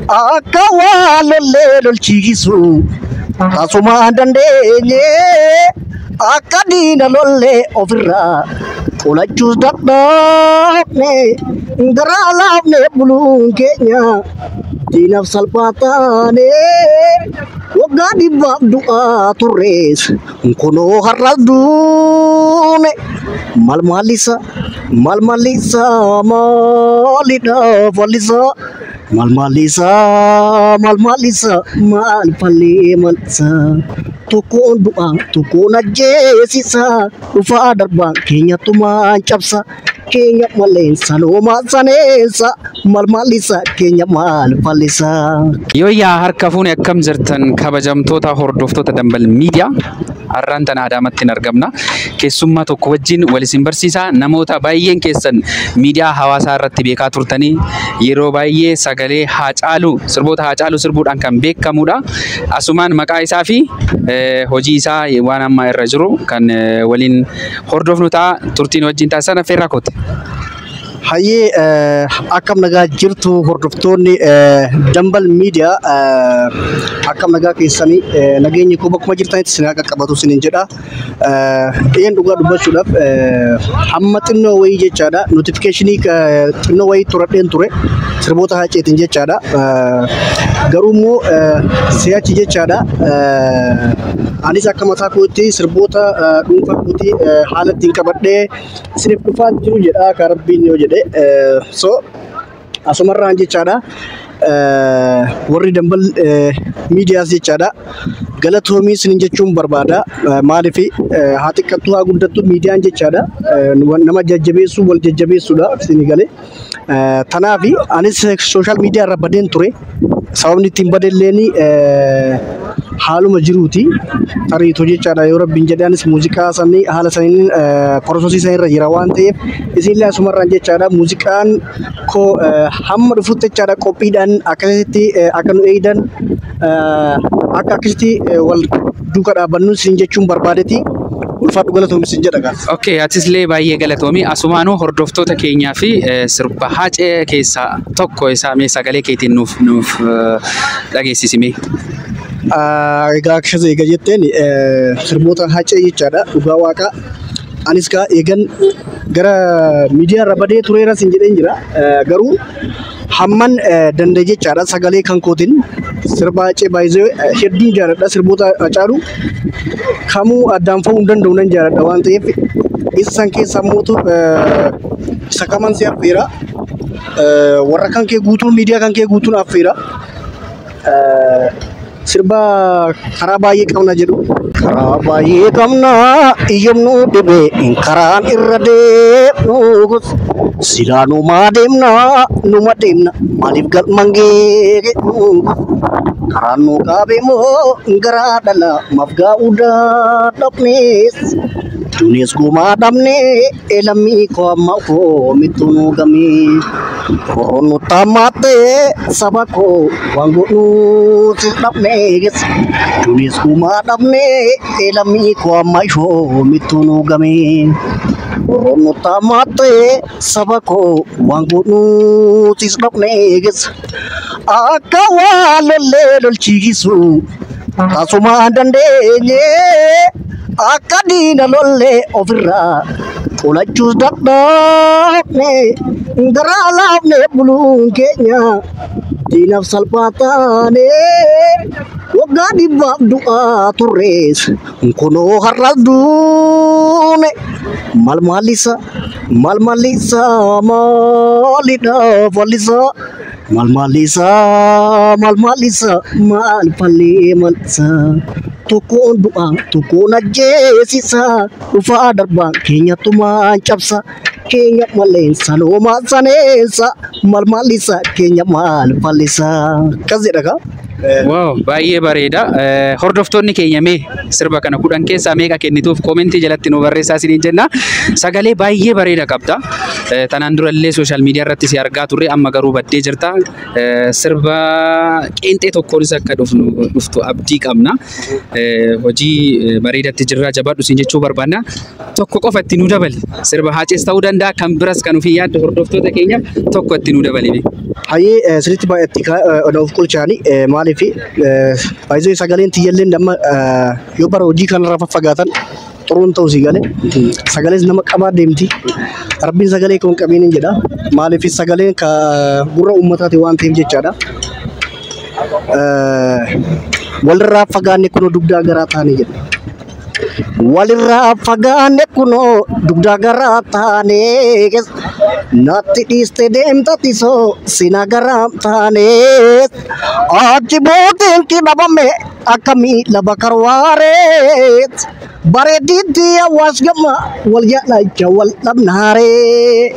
Akka waa lollee lolchiisu tasuma dandeenye, akka diina lollee ofirraa qolachuus dadhabne, garaa laafne buluun keenya diinaaf salphaa taane. Waggaa 100f du'aa turrees kunoo har'as duune. Maal maalisa, maal maalisa, maalidha fallisa, maal maalisa, maal maalisa, maal fallee malisa. Tokkoon du'aa tokkoon ajjeesisa, dhufaa darbaan keenyattumaan cabsa, keenya malee sanooma saneessa, maal maalisa keenya maal fallisa. Yooyyaa, harka fuune, akkam jirtan kabajamtoota hordoftoota Dambal Miidiyaa? Har'aan tana Adaamatti hin argamna. Keessummaa tokko wajjin wal isin barsiisaa. Namoota baay'een keessan miidiyaa hawaasaa irratti beekaa turtanii, yeroo baay'ee sagalee Haacaaluu, sirboota Haacaaluu sirbuudhaan kan beekamudha. Asumaan maqaa isaa fi hojii isaa waan amma irra jiru kan waliin hordofnu ta'a. Turtiin wajjin taasisan affeerraa kooti. Hayyee, akkam nagaa jirtu hordoftoonni Dambal Miidiyaa? Akkam nagaa keessanii? Nageenyi koo bakkuma jirtanitti isin haa qaqqabatu isiniin jedha. Dhiyeenya dhugaa dubbachuudhaaf hamma xinnoo wayii jechaadha, notification xinnoo wayii turadheen ture sirboota Haaceetiin jechaadha. Garuu immoo si'achi jechaadha, anis akka mataa kootti sirboota dhuunfaa kootii haala ittiin qabadhee isiniif dhufaa jiru jedha kan Rabbiin yoo jedhe. So asumarraan jechaadha, warri Dambal Miidiyaas jechaadha, galatoomii isinin jechuun barbaada. Maaliif, haa xiqqattu haa guddattu, miidiyaan jechaadha nama jajjabeessuu, wal jajjabeessuudha isinii galee. Tanaaf anis social media irra badeen ture. Sababni ittiin badelleen haaluma jiruuti. Tariitu jechaadha, yoo Rabbiin jedhe anis muuziqaa sanii haala saniin process sanirra jira waan ta'eef, isinillee asumarraan jechaadha, muuziqaan koo hamma dhufutti jechaadha, qophiidhaan akkasitti akka nu eeydan, akka akkasitti wal duuka dhaabbannu isin jechuun barbaadeti. Ulfaadhu, galatoomi isin jedha gaaf. Okay, atis illee baay'ee galatoomi. Asumaanuu hordoftoota keenyaa fi sirba Haacee keessaa tokko isaa mee sagalee keetiin nuuf dhageessisime. Egaa akkas eega jetteen, sirboota Haacee jechaadha, dhugaa Waaqaa. Anis kaa eegan gara miidiyaa irra badee tureera sin jedheen jira. Garuu hamman danda'e jechaadha, sagalee kan kootiin sirba Haacee baay'ee hedduun jaaladha. Sirboota Hacaaluu kamuu addaan fa'uu hin danda'u, nan jaaladha waan ta'eef, isa san keessa mootu isa kaman si affeera. Warra kan kee guutuun, miidiyaa kan kee guutuun affeera. Sirba "Karaa baay'ee qabna" jedhu. Karaa baay'ee qabna, iyyamnu dhibee karaan irra deemnu, silaa numaa deemna, numa deemna, maaliif galman geenu? Karaan nu qabe moo garaa dhala maaf gaa'uu dadhabnees, dunes gumaa dhabne, lammii koo amma koo mittu nu gamee. Roorroon nu taamaattee, saba koo waan godhuutis dhabnees, dunes gumaa dhabne, lammii koo amma ishoo mittu nu gamee. Roorroon nu taamaattee, saba koo waan godhuutis dhabnees, akka waa lollee lolchiisu tasuma dandeenye, akka diina lollee ofirraa qolachuus dadhabne, garaa laafne buluun keenya diinaaf salphaa taane. Waggaa 100f du'aa turrees kunoo har'as duune. Maal maalisa, maal maalisa, maalidha fallisa, maal maalisa, maal maalisa, maal fallee malisa. Tokkoon du'aa tokkoon ajjeesisa, dhufaa darbaan keenyattumaan cabsa, keenya malee sanooma saneessa, maal maalisa keenya maal fallisa. Akkas jedha kaa. Wow, baay'ee bareeda. Hordoftoonni keenya mee Sirba kana 10 keessaa meeqa kennituuf koomentii jalatti nu barreessaa isiniin jenna. Sagalee baay'ee bareeda qabda. Tanaan durallee social media irratti si argaa turre, amma garuu baddee jirta. Sirba qeenxee tokkoonis akka dhufnu dhuftu abdii qabna. Hojii bareedatti jirra, jabaadhu siin jechuu barbaanna. Tokko qofa itti nu dabali. Sirba Haacees ta'uu danda'a, kan biras kan ofii yaaddu hordoftoota keenyaaf tokko itti nu dabali. Hayyee, sirriitti baay'eetti of qolchaani. Maaliif baay'ee sagaleen tiyyallee nama yoo bara hojii kanarraa faffagaatan xuruun ta'u si galee sagalees nama qabaa deemti. Rabbiin sagalee kun qabiin hin jedha. Maaliif sagaleen ka gurra uummataati waan ta'eef jechaadha. Walirraa fagaanne kunoo dugdaa garaa taane jedha. Walirraa fagaanne kunoo dugdaa garaa taane, natti dhiiste deemta tisoo sina garaa taane, achi booteen kidhabame akka miila bakarwaareet, bareeditti hawaas gama wal jaalachaa wal dhabnaaree.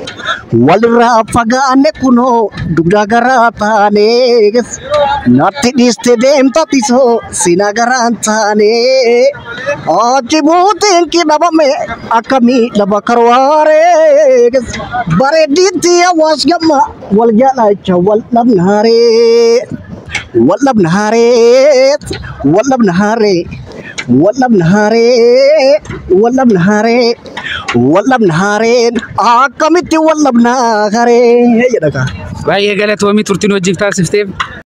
Walirraa fagaanne kunoo dugdaa garaa taane, natti dhiiste deemta tisoo sina garaa taane, achi booteen kidhabame akka miila bakarwaaree, bareeditti hawaas gama wal jaalachaa wal dhabnaaree, wal dhabnaaree, wal dhabnaaree, wal dhabnaaree, wal dhabnaaree, wal dhabnaaree, akkamitti wal dhabnaaree jedha kaa. Baay'ee galatoomii turtiin wajjin taasifteef.